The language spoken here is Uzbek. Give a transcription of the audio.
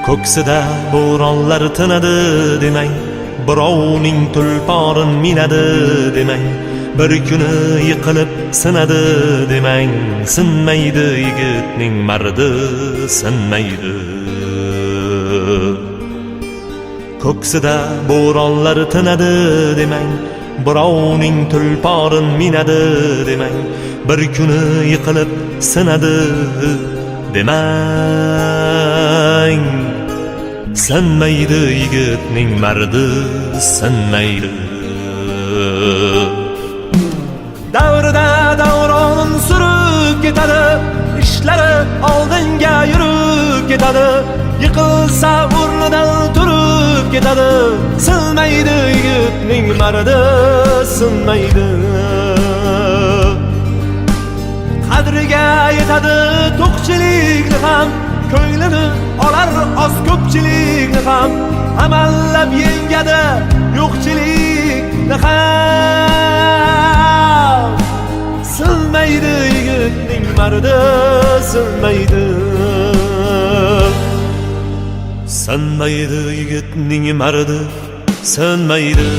Ko'ksida bo'ronlar tinadi demang, birovning tulporin minadi demang, bir kuni yiqilib sinadi demang, sinmaydi yigitning mardi, sinmaydi. Ko'ksida bo'ronlar tinadi demang, birovning tulporin minadi demang, bir kuni yiqilib sinadi demang, sinmaydi yigitning mardi, sinmaydi. Davrida davron surib ketadi, ishlari oldinga yurib ketadi, yiqilsa o'rnidan turib ketadi, sinmaydi yigitning mardi, sinmaydi. Qadriga yetadi to'qchilikni ham, ko'nglini olar oz ko'pchilikni ham, amallab yengadi yo'qchilikni ham, sinmaydi yigitning mardi, sinmaydi. Sinmaydi yigitning mardi, sinmaydi.